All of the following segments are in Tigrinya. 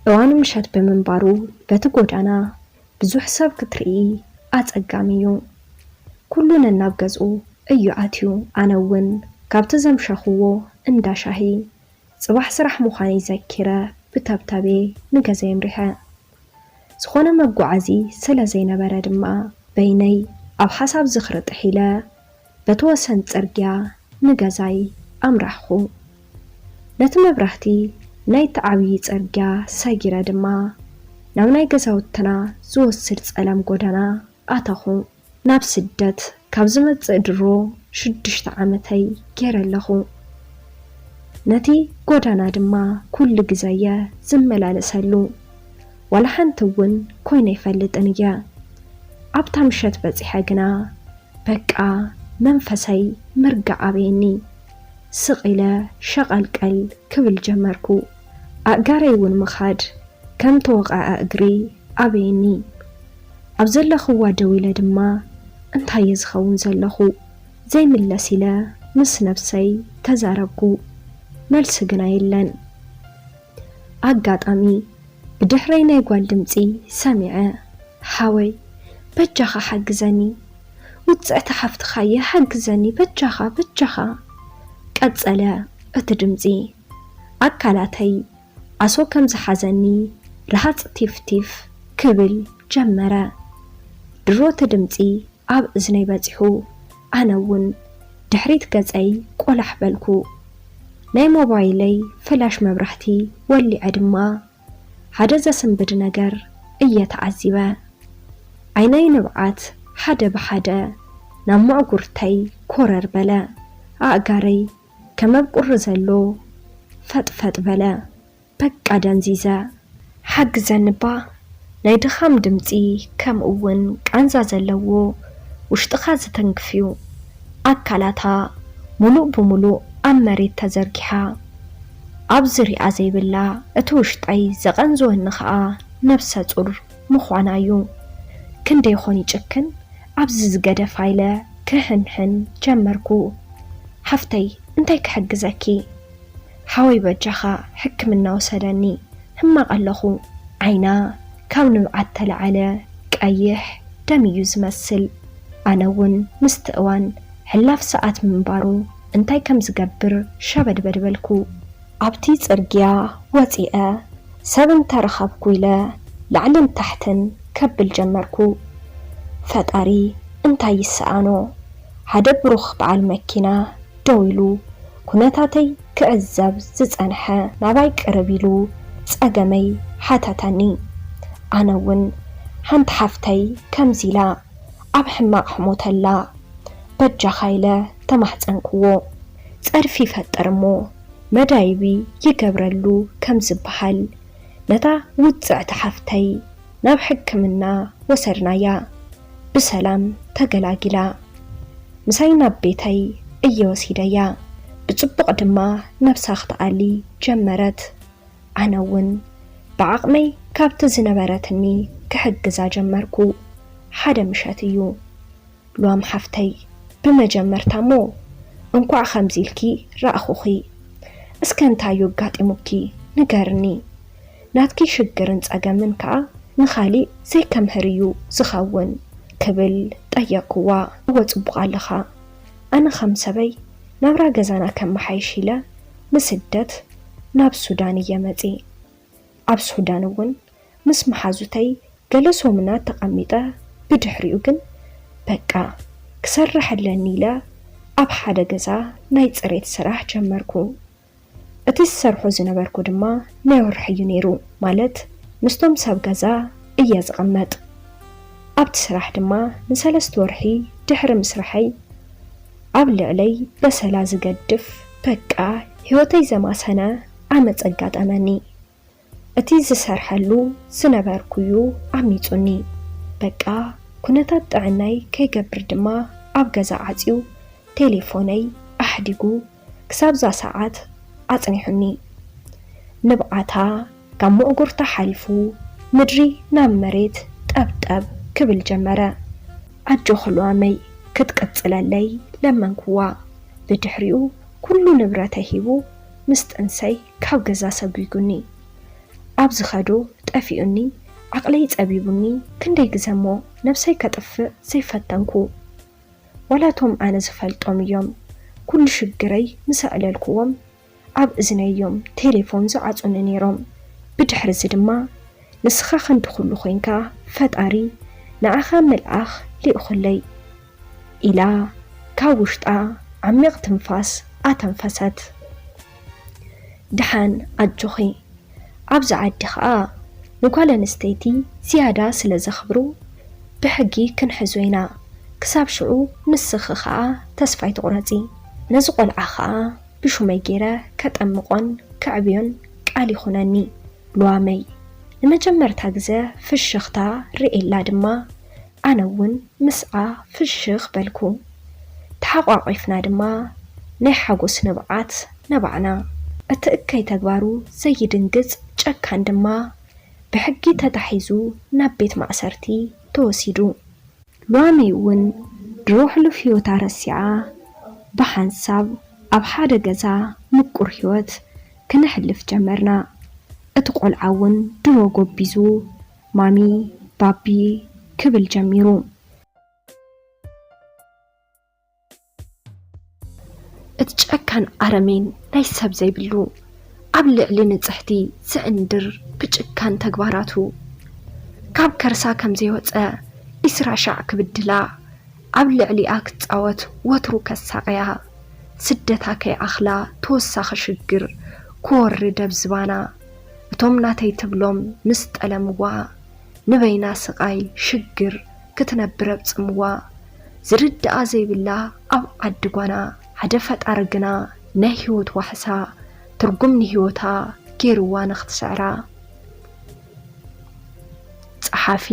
እዋኑ ምሸት ብምንባሩ በቲ ጎዳና ብዙሕ ሰብ ክትርኢ ኣጸጋሚ እዩ። ኩሉ ነናብ ገዝኡ እዩ ኣትዩ። ኣነ እውን ካብቲ ዘምሸኽዎ እንዳ ሻሂ ጽባሕ ስራሕ ምዃነይ ዘኪረ ብተብተቤ ንገዛይ ኣምሪሐ። ዝኾነ መጓዓዚ ስለ ዘይነበረ ድማ በይነይ ኣብ ሓሳብ ዝኽሪ ጥሒለ በቲ ወሰን ጽርግያ ንገዛይ ኣምራሕኹ። ነቲ መብራህቲ ናይቲ ዓብዪ ጽርግያ ሰጊረ ድማ ናብ ናይ ገዛውትና ዝወስድ ጸላም ጎደና ኣተኹ። ናብ ስደት ካብ ዝመጽእ ድሮ ሽዱሽተ ዓመተይ ገይረ ኣለኹ። ነቲ ጎዳና ድማ ኩሉ ግዘየ ዝመላለሰሉ። ዋላ ሓንቲ እውን ኮይነ ኣይፈልጥን እየ። ኣብታ ምሸት በጺሐ ግና በቃ መንፈሰይ ምርጋእ ኣበየኒ። ስቕ ኢለ ሸቐልቀል ክብል ጀመርኩ። ኣእጋረይ እውን ምኻድ ከም ተወቕዐ እግሪ ኣበየኒ። ኣብ ዘለኽዋ ደው ኢለ ድማ እንታይ እየ ዝኸውን ዘለኹ ዘይምለስ ኢለ ምስ ነብሰይ ተዛረብኩ። መልሲ ግና የለን። ኣጋጣሚ ብድሕረይ ናይ ጓል ድምጺ ሰሚዐ። ሓወይ በጃኻ ሓግዘኒ፣ ውጽዕቲ ሓፍትኻየ ሓግዘኒ በጃኻ በጃኻ። ቀጸለ እቲ ድምጺ። ኣካላተይ ኣሶ ከም ዝሓዘኒ ርሃጽ ቲፍ ቲፍ ክብል ጀመረ። ድሮ እቲ ድምጺ ኣብ እዝነይ በጺሑ። ኣነ እውን ድሕሪት ገጸይ ቆላሕ በልኩ። ናይ ሞባይለይ ፍላሽ መብራህቲ ወሊዐ ድማ ሓደ ዘስንብድ ነገር እየ ተዓዚበ። ዓይነይ ንብዓት ሓደ ብሓደ ናብ መዕጉርተይ ኮረር በለ። ኣእጋረይ ከም ኣብ ቁሪ ዘሎ ፈጥፈጥ በለ። በቃ ደንዚዘ። ሓግዘኒ እባ። ናይ ድኻም ድምጺ ከምኡ እውን ቃንዛ ዘለዎ ውሽጥኻ ዝትንክፍ እዩ። ኣካላታ ሙሉእ ብሙሉእ ኣብ መሬት ተዘርጊሓ ኣብ ዝሪኣ ዘይብላ እቲ ውሽጠይ ዘቐንዝወኒ ኸኣ ነብሰ ጹር ምዃና እዩ። ክንደይ ኾን ይጭክን ኣብዚ ዝገደፋ ኢለ ክሕንሕን ጀመርኩ። ሓፍተይ እንታይ ክሕግዘኪ? ሓወይ በጃኻ ሕክምና ውሰደኒ፣ ሕማቕ ኣለኹ። ዓይና ካብ ንብዓት ተለዓለ ቀይሕ ደም እዩ ዝመስል። ኣነ እውን ምስቲ እዋን ሕላፍ ሰዓት ምንባሩ እንታይ ከም ዝገብር ሸበድበድ በልኩ። ኣብቲ ጽርግያ ወጺአ ሰብ እንተረኸብኩ ኢለ ላዕልን ታሕትን ከብል ጀመርኩ። ፈጣሪ እንታይ ይሰኣኖ? ሓደ ብሩኽ በዓል መኪና ደው ኢሉ ኩነታተይ ክዕዘብ ዝጸንሐ ናባይ ቅርብ ኢሉ ጸገመይ ሓተተኒ። ኣነ እውን ሓንቲ ሓፍተይ ከምዚ ኢላ ኣብ ሕማቕ ሕሞት ኣላ፣ በጃኻ ኢለ ተማሕጸንክዎ። ጸድፊ ይፈጥር እሞ መዳይቢ ይገብረሉ ከም ዝበሃል፣ ነታ ውጽዕቲ ሓፍተይ ናብ ሕክምና ወሰድናያ። ብሰላም ተገላጊላ። ምሳይ ናብ ቤተይ እየ ወሲደያ። ብጽቡቕ ድማ ነብሳ ክትኣሊ ጀመረት። ኣነ እውን ብዓቕመይ ካብቲ ዝነበረትኒ ክሕግዛ ጀመርኩ። ሓደ ምሸት እዩ። ሉዋም ሓፍተይ፣ ብመጀመርታ እሞ እንኳዕ ከምዚ ኢልኪ ረኣኹኺ። እስከ እንታይ እዩ ኣጋጢሙኪ ንገርኒ። ናትኪ ሽግርን ጸገምን ከኣ ንኻሊእ ዘይከምህር እዩ ዝኸውን ክብል ጠየቅኩዋ። እወ ጽቡቕ ኣለኻ። ኣነ ከም ሰበይ ናብራ ገዛና ከመሓይሽ ኢለ ንስደት ናብ ሱዳን እየ መጺ። ኣብ ሱዳን እውን ምስ መሓዙተይ ገለ ሰሙናት ተቐሚጠ ብድሕሪኡ ግን በቃ ክሰርሕ ኣለኒ ኢለ ኣብ ሓደ ገዛ ናይ ጽሬት ስራሕ ጀመርኩ። እቲ ዝሰርሖ ዝነበርኩ ድማ ናይ ወርሒ እዩ ነይሩ፣ ማለት ምስቶም ሰብ ገዛ እየ ዝቕመጥ። ኣብቲ ስራሕ ድማ ንሰለስተ ወርሒ ድሕሪ ምስራሐይ ኣብ ልዕለይ በሰላ ዝገድፍ በቃ ህይወተይ ዘማሰነ ዓመጽ ኣጋጠመኒ። እቲ ዝሰርሐሉ ዝነበርኩዩ ዓሚጹኒ። በቃ ኩነታት ጥዕናይ ከይገብር ድማ ኣብ ገዛ ዓጽዩ ቴሌፎነይ ኣሕዲጉ ክሳብዛ ሰዓት ኣጽኒሑኒ። ንብዓታ ካብ መእጉርታ ሓሊፉ ምድሪ ናብ መሬት ጠብጠብ ክብል ጀመረ። ኣጆኺ ሉዋመይ ክትቅጽለለይ ለመንክዋ። ብድሕሪኡ ኩሉ ንብረተይ ሂቡ ምስ ጥንሰይ ካብ ገዛ ሰጒጉኒ። ኣብ ዝኸዶ ጠፊኡኒ፣ ዓቕለይ ጸቢቡኒ፣ ክንደይ ግዘ እሞ ነብሰይ ከጥፍእ ዘይፈተንኩ። ዋላ እቶም ኣነ ዝፈልጦም እዮም፣ ኩሉ ሽግረይ ምስ ኣዕለልኩዎም፣ ኣብ እዝነይ እዮም ቴሌፎን ዝዓጹኒ ነይሮም። ብድሕሪ እዚ ድማ፣ "ንስኻ ክንዲ ኩሉ ኮይንካ፣ ፈጣሪ ንዓኻ መልኣኽ ልኢኹለይ" ኢላ ካብ ውሽጣ ዓሚቕ ትንፋስ ኣተንፈሰት። ደሓን ኣጆኺ። ኣብዚ ዓዲ ኸኣ ንጓል ኣንስተይቲ ዝያዳ ስለ ዘኽብሩ ብሕጊ ክንሕዞ ኢና። ክሳብ ሽዑ ንስኺ ኸኣ ተስፋ ኣይትቑረጺ። ነዚ ቆልዓ ኸኣ ብሹመይ ገይረ ከጠምቖን ከዕብዮን ቃል ይኹነኒ። ሉዋመይ ንመጀመርታ ግዘ ፍሽኽታ ርእየላ ድማ ኣነ እውን ምስኣ ፍሽኽ በልኩ። ተሓቋቒፍና ድማ ናይ ሓጎስ ንብዓት ነባዕና። እቲ እከይ ተግባሩ ዘይድንግጽ ጨካን ድማ ብሕጊ ተታሒዙ ናብ ቤት ማእሰርቲ ተወሲዱ። ሉዋመይ እውን ድሮ ሕሉፍ ህይወታ ረሲዓ ብሓንሳብ ኣብ ሓደ ገዛ ምቁር ህይወት ክነሕልፍ ጀመርና። እቲ ቆልዓ እውን ድሮ ጎቢዙ ማሚ፣ ባቢ ክብል ጀሚሩ። እቲ ጨካን ኣረሜን ናይ ሰብ ዘይብሉ፣ ኣብ ልዕሊ ንጽሕቲ ዝዕንድር ብጭካን ተግባራቱ፣ ካብ ከርሳ ከም ዘይወጸ ዒስራ ሻዕ ክብድላ፣ ኣብ ልዕሊኣ ክጻወት ወትሩ ከሳቕያ፣ ስደታ ከይኣኽላ ተወሳኺ ሽግር ክወርድ ኣብ ዝባና፣ እቶም ናተይ ትብሎም ምስ ጠለምዋ፣ ንበይና ስቓይ ሽግር ክትነብር ኣብ ጽምዋ፣ ዝርድኣ ዘይብላ ኣብ ዓዲ ጓና፣ ሓደ ፈጣሪ ግና ናይ ህይወት ዋሕሳ፣ ትርጉም ንህይወታ ገይርዋ ንኽትስዕራ። ጸሓፊ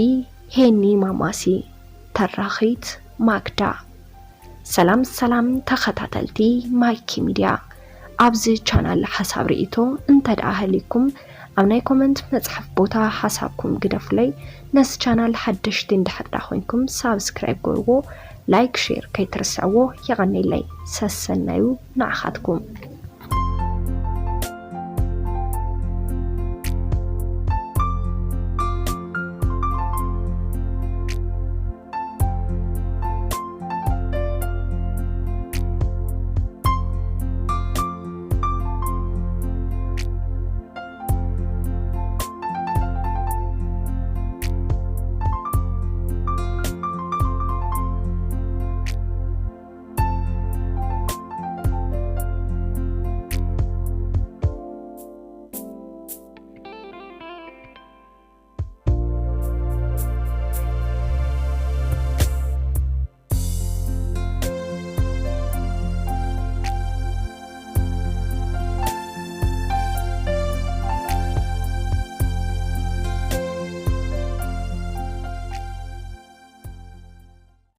ሄኒ ማማሲ፣ ተራኺት ማክዳ። ሰላም ሰላም ተኸታተልቲ ማይኪ ሚድያ፣ ኣብዚ ቻናል ሓሳብ ርእይቶ እንተ ደኣ ሃልይኩም ኣብ ናይ ኮመንት መጽሓፍ ቦታ ሓሳብኩም ግደፉለይ። ነዚ ቻናል ሓደሽቲ እንድሕር ደኣ ኮይንኩም ሳብስክራይብ ገርዎ፣ ላይክ ሼር ከይትርስዕዎ። የቐኔለይ። ሰሰናዩ ንዓኻትኩም።